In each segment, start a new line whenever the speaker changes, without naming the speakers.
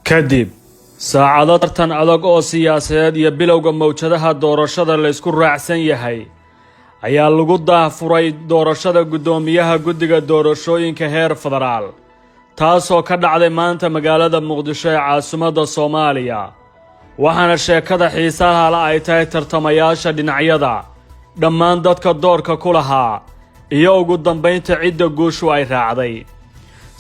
Kadib saacado tartan adag oo siyaasadeed iyo bilowga mowjadaha doorashada la isku raacsan yahay ayaa lagu daahfuray doorashada guddoomiyaha guddiga doorashooyinka heer federaal, taasoo ka dhacday maanta magaalada Muqdisho ee caasimadda Soomaaliya. Waxaana sheekada xiisaha la ay tahay tartamayaasha dhinacyada, dhammaan dadka doorka ku lahaa iyo ugu dambaynta cidda guushu ay raacday.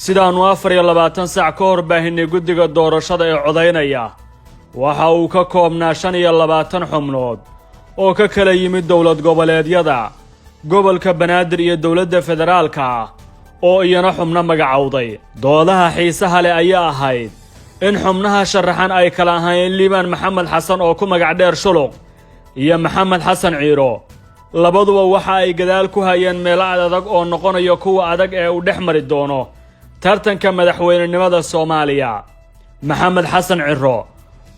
Sidaannu 24 saac ka hor baahinay, guddiga doorashada ee codaynaya waxa uu ka koobnaa 25 xubnood oo ka kala yimid dowlad goboleedyada, gobolka Banaadir iyo dowladda federaalka ah oo iyana xubno magacowday. Doodaha xiisaha leh ayaa ahayd in xubnaha sharaxan ay kala ahaayeen Liibaan Maxamed Xasan oo ku magac dheer Shuluq iyo Maxamed Xasan Ciiro. Labaduba waxa ay gadaal ku hayeen meelo adag oo noqonaya kuwa adag ee uu dhex mari doono tartanka madaxweynenimada Soomaaliya. Maxamed Xasan Ciro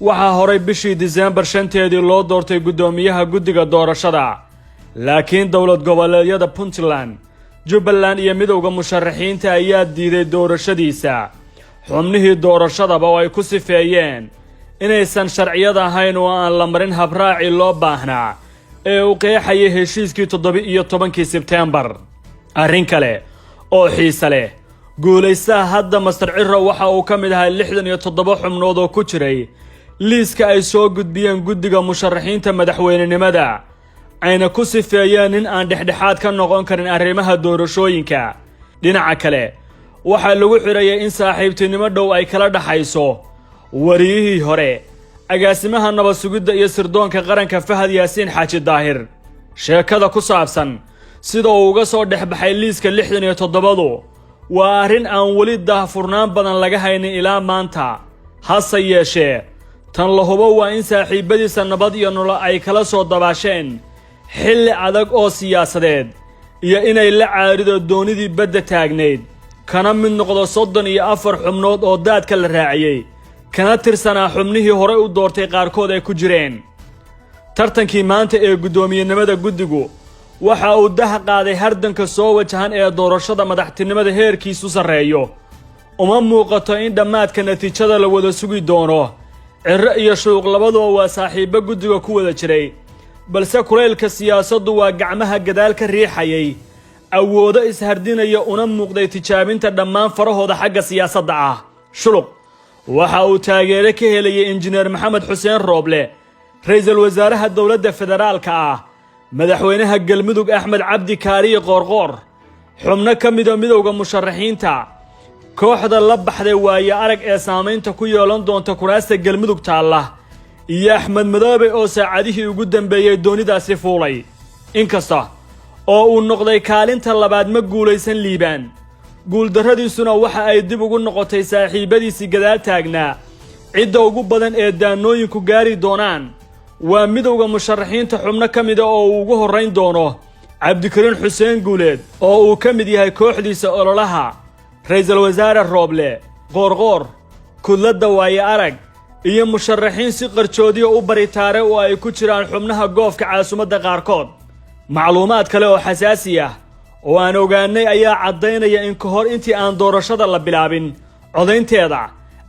waxaa horay bishii Diseembar 5-teedii loo doortay guddoomiyaha guddiga doorashada, laakiin dowlad goboleedyada Puntland, Jubbaland iyo midowda musharaxiinta ayaa diiday doorashadiisa, xubnihii doorashadaba oo ay ku sifeeyeen inaysan sharciyad ahayn oo aan la marin habraacii loo baahnaa ee uu qeexayay heshiiskii 17-kii Sebteembar. Arrin kale oo xiise leh, guulaystaha hadda Mister Ciro waxa uu ka mid ahaa 67 xubnood oo ku jiray liiska ay soo gudbiyeen guddiga musharaxiinta madaxweynenimada, ayna ku sifeeyeen nin aan dhexdhexaad ka noqon karin arrimaha doorashooyinka. Dhinaca kale, waxaa lagu xidhayay in saaxiibtinimo dhow ay kala dhaxayso wariyihii hore agaasimaha nabad sugidda iyo sirdoonka qaranka Fahad Yaasiin Xaaji Daahir. Sheekada ku saabsan sida uu uga soo dhex baxay liiska 67-du waa arrin aan weli daahfurnaan badan laga haynin ilaa maanta. Hase yeeshee, tan la hubo waa in saaxiibbadiisa Nabad iyo Nolol ay kala soo dabaasheen xilli adag oo siyaasadeed iyo inay la caarido doonidii badda taagnayd, kana mid noqdo 34 xubnood oo daadka la raaciyey, kana tirsanaa xubnihii horey u doortay qaarkood ay ku jireen. Tartankii maanta ee guddoomiyenimada guddigu waxa uu dah qaaday hardanka soo wajahan ee doorashada madaxtinimada heerkiisu sarreeyo. Uma muuqato in dhammaadka natiijada la wada sugi doono. Cirro iyo Shuluq labaduba waa saaxiibbo guddiga ku wada jiray, balse kulaylka siyaasaddu waa gacmaha gadaal ka riixayay, awoodo ishardinaya una muuqday tijaabinta dhammaan farahooda xagga siyaasadda ah. Shuluq waxa uu taageero ka helayay Injineer Maxamed Xuseen Rooble, ra-iisul wasaaraha dowladda federaalka ah, madaxweynaha Galmudug Axmed Cabdi Kaariye Qoorqoor, xubno ka mida midowda musharaxiinta, kooxda la baxday Waaye Arag ee saamaynta ku yeelan doonta kuraasta Galmudug taalla, iyo Axmed Madoobe oo saacadihii ugu dambeeyey doonidaasi fuulay. Inkasta oo uu noqday kaalinta labaad, ma guulaysan Liibaan. Guuldarradiisuna waxa ay dib ugu noqotay saaxiibbadiisii gadaal taagnaa. Cidda ugu badan ee daanooyinku gaari doonaan waa midowda musharaxiinta xubno ka mida oo uu ugu horrayn doono Cabdikariin Xuseen Guuleed oo uu ka mid yahay kooxdiisa ololaha, ra-iisul wasaare Rooble, Qoorqoor, kudladda Waaye Arag iyo musharaxiin si qarjoodiya u baritaare oo ay ku jiraan xubnaha goofka caasimadda qaarkood. Macluumaad kale oo xasaasi ah oo aan ogaanay ayaa caddaynaya in ka hor intii aan doorashada la bilaabin codaynteeda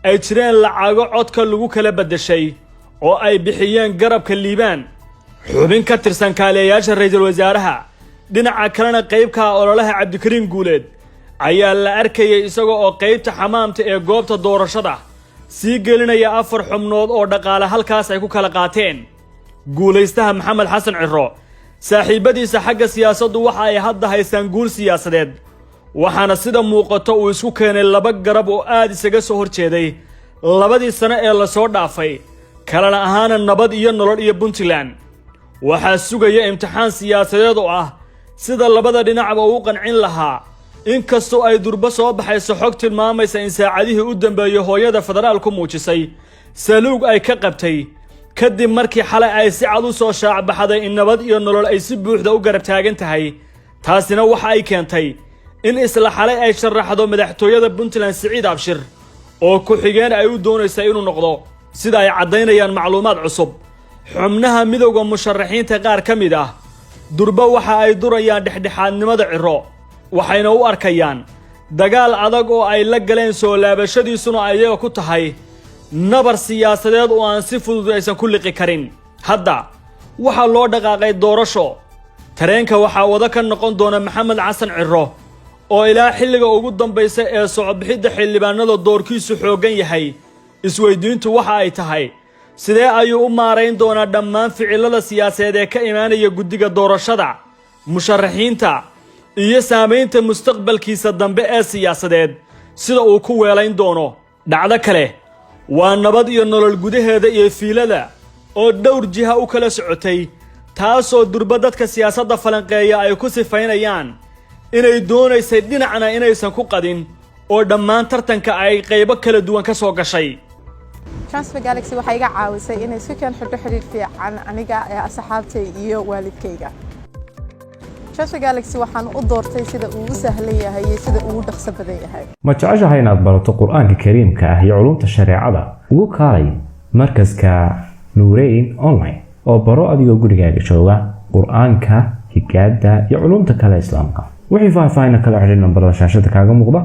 ay jireen lacago codka lagu kala beddeshay oo ay bixiyeen garabka Liibaan. Xubin ka tirsan kaaliyayaasha ra-iisul wasaaraha, dhinaca kalena qaybka ololaha Cabdikariin Guuleed, ayaa la arkayay isaga oo qaybta xamaamta ee goobta doorashada sii gelinaya afar xubnood oo dhaqaale halkaas ay ku kala qaateen. Guulaystaha Maxamed Xasan Ciro, saaxiibbadiisa xagga siyaasaddu waxa ay hadda haystaan guul siyaasadeed, waxaana sida muuqato uu isku keenay laba garab oo aad isaga soo horjeeday labadii sano ee lasoo dhaafay, kalena ahaana Nabad iyo Nolol iyo Puntland. Waxaa sugaya imtixaan siyaasadeed oo ah sida labada dhinacba uu qancin lahaa, inkastoo ay durbo soo baxayso xog tilmaamaysa in saacadihii u dambeeyey hooyada federaalku muujisay saluug ay ka qabtay, kadib markii xalay ay si cad u soo shaacbaxday in Nabad iyo Nolol ay si buuxda u garab taagan tahay. Taasina waxa ay keentay in isla xalay ay sharaxdo madaxtooyada Puntland Siciid Abshir oo ku-xigeen ay u doonaysa inuu noqdo, sida ay caddaynayaan macluumaad cusub. Xubnaha midowda musharaxiinta qaar ka mid ah durba waxa ay durayaan dhexdhexaadnimada Ciro, waxayna u arkayaan dagaal adag oo ay la galeen soo laabashadiisuna ayaga ku tahay Nabar siyaasadeed oo aan si fudud aysan ku liqi karin. Hadda waxaa loo dhaqaaqay doorasho. Tareenka waxaa wada ka noqon doona Maxamed Xasan Ciro, oo ilaa xilliga ugu dambaysa ee socobixidda xildhibaanada doorkiisu xooggan yahay. Isweydiintu waxa ay tahay, sidee ayuu u maarayn doonaa dhammaan ficilada siyaasadeed ee ka imaanaya guddiga doorashada, musharaxiinta iyo saamaynta mustaqbalkiisa dambe ee siyaasadeed, sida uu ku weelayn doono? Dhacdo kale waa Nabad iyo Nolol gudaheeda iyo fiilada oo dhowr jiha u kala socotay, taasoo durba dadka siyaasadda falanqeeya ay ku sifaynayaan inay doonaysay dhinacna inaysan ku qadin, oo dhammaan tartanka ay qaybo kala duwan ka soo gashay.
Transfer Galaxy waxay iga caawisay inay isku keen xidho xidhiidh fiican aniga ee asxaabtay iyo waalidkayga. Transfer Galaxy waxaan u doortay sida uu u sahlan yahay iyo sida uu u dhaqso badan yahay.
Ma jeceshahay inaad barato Qur-aanka Kariimka ah iyo culumta shareecada? Ugu kaalay markaska Nuureyn Online oo baro adigoo gurigaaga jooga Qur-aanka, higaada iyo culumta kale Islaamka. Wixii faahfaahin kala xidhiir nambarada shaashada kaaga muuqda.